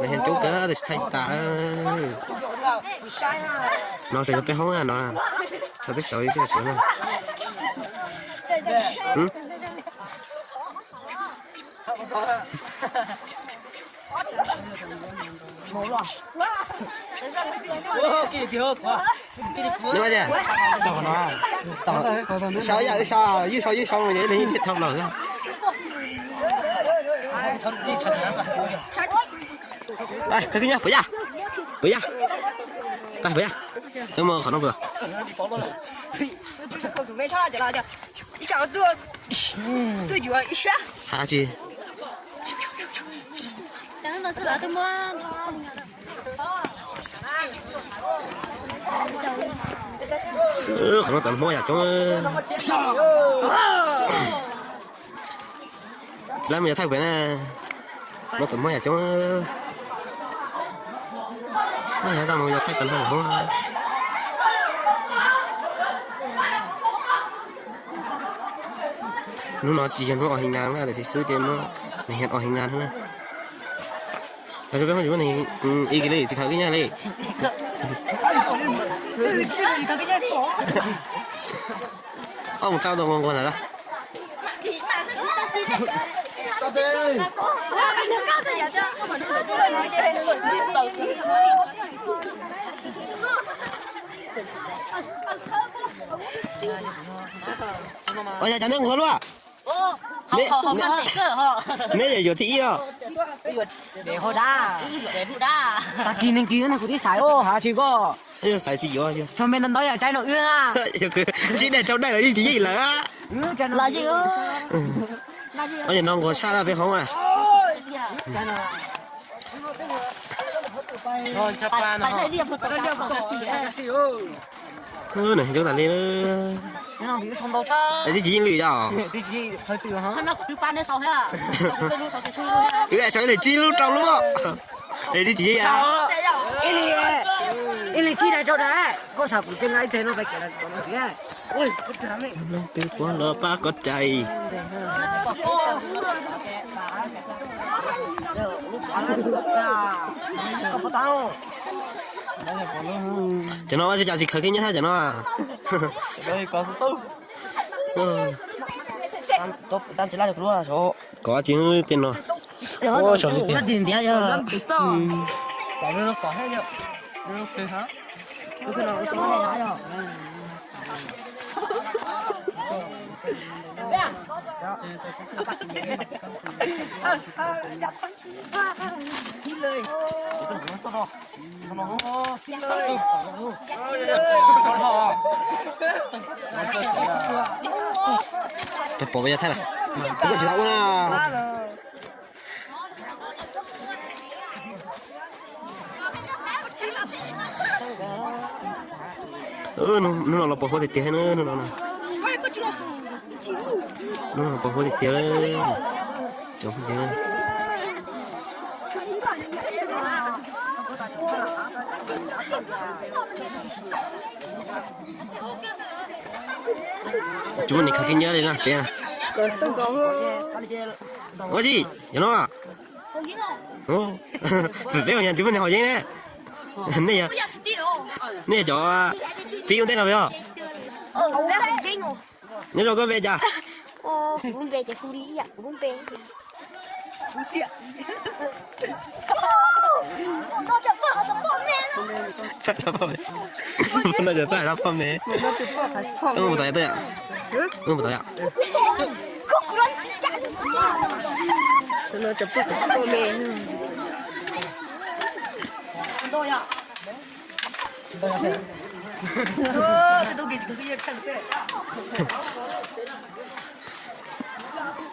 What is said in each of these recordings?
Nas heev coob kawg tab sis thaij tsis tas. No ces yog peb hoob no, thaij tib saud ib sab tsuav no. Neb ua cas? Sau yam wb sau, ywj sau ywj sau no ces ib leeg ywj thiaj dhau lawm. Khaws kiag nyob puas yaj, puas yaj, puas yaj, khaws mus qhov no puas. Has tsis. Qhov no tawm Hmoob yam coob. Tsis laib mus yog thaij pem na. No tawm Hmoob yam coob. Yog tau mus yog thaij tawm Hmoob. Hnub no tsis yog hnub o heev nas na, tiam sis xwb ces muab neeg o heev nas na. Khaws peb hoob tsis muab neeg ib kis li, tsis khaws kib nyab li. Ob mus tau tau nquag nquag lawm. Ua cas cov neb nquag luaj? Neb yog yuav thib ib os. Tag kis neeg kis no kuv twb xaiv os, has tsis koj. Xaiv tsis yuav. Tso me ntau ntau yam tsaib no wb na. Sib daig rau daig los yeej tsis yeej lawm. Ua cas no nquag tshaj na peb hoob na. Nws coob tas li. Twb tsis yeej lwm yog. Wb sau ib leeg tsib lub rau lub. Es twb tsis yeej. Ib leeg tsib daim rau daim, koj xav kuv tej nqa ib teg no pais kev no. Leej twg puav los pab koj cais. Cov no ua cas tsis khaws kiag nyob hab cov no. Kov tsis tej no. Ua saum tiag tiag. Tes pom yog thaij na. Koj tsis tau ua na. Hnub no los pos huab tiag tiag na, hnub no na. Hnub no pos huab tiag tiag. Cov phooj ywg, tsis muaj neeg khaws kiag nyob li na, peb na. Ua tsi, yog no. Peb ua yog tsis muaj neeg haus yeeb ne. Nej yog, nej yog cov pib ua ntej no peb os. Nyob zoo, koj npe cas? No cov poj me, poj me. Mus tod yom, mus tod yom.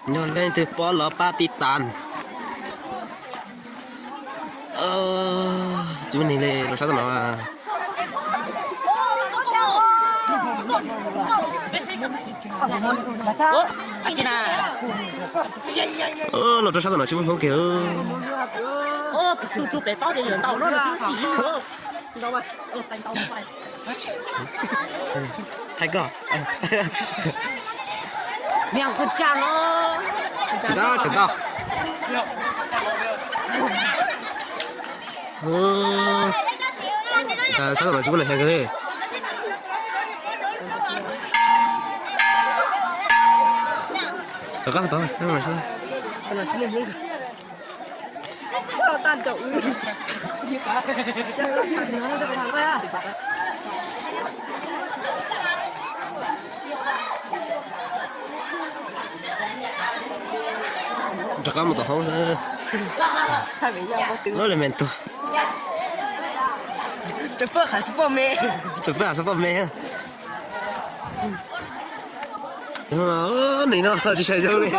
Yog leej twg pom los pab tiv tas. Tsis muaj neeg li, los sab tom no. Los rau sab tom no tsis muaj Hmoob kiag. Thaij koj. Tsis tau, tsis tau. Sab tom no tsis muaj neeg kiag li. Rov qab tod. Rov qab mus tom hoob. Lawv me tuag. Tsuas pab qhav xub poj me. Tsuas pab qhav xub poj me. Nim no tsis sai zoo li.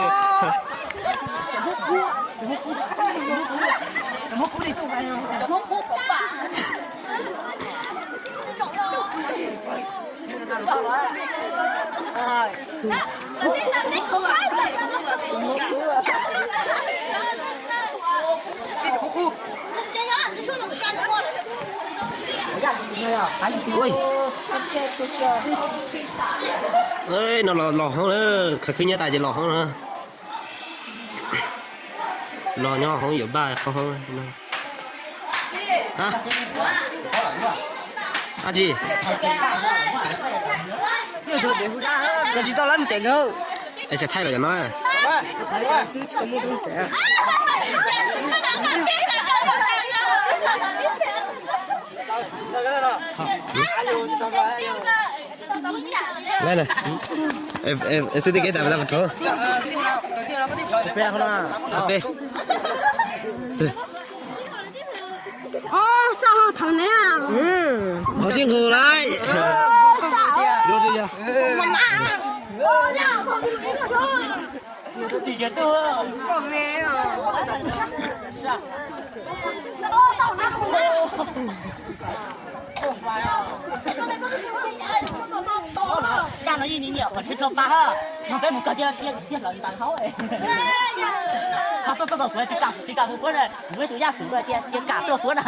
No los los hoob na, qhov khwb nyob tas ces los hoob na. Los nyob hoob yuav npaj qhov hoob. Ab tsi, koj tsis tau lab mus tsev nkawd. Es tsis thaij los cov no. Xib tib kev tas lab mus rau peb. Ho sij nqus lawm. Daj no yeej nyiam qhov tsheb tso pa, no peb mus kawg tiag tiag lawm ntawd hauv. Tuaj tuaj tuaj kuv tsis kam, tsis kam mus puab, kuv tus yaj xum tias cia kam tuaj puab na.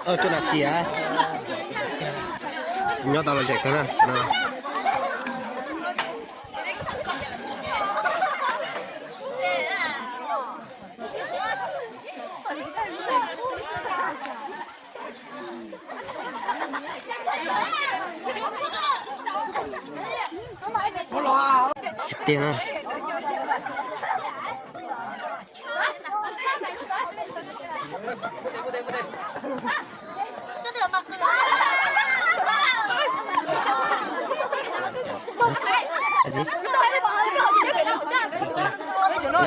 Ua nas this, nyob tau los zem tag na. Tiag na.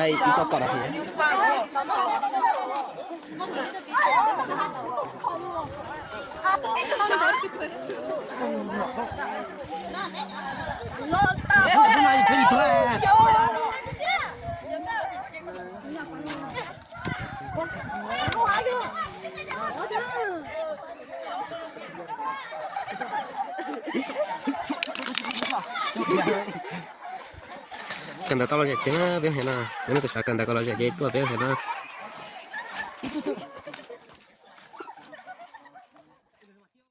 Ib txoj kom no. Kawm ntawv tau los zem tiag na peb hais no, yog nej xav kawm ntawv kom los zem ces tuaj peb hais no.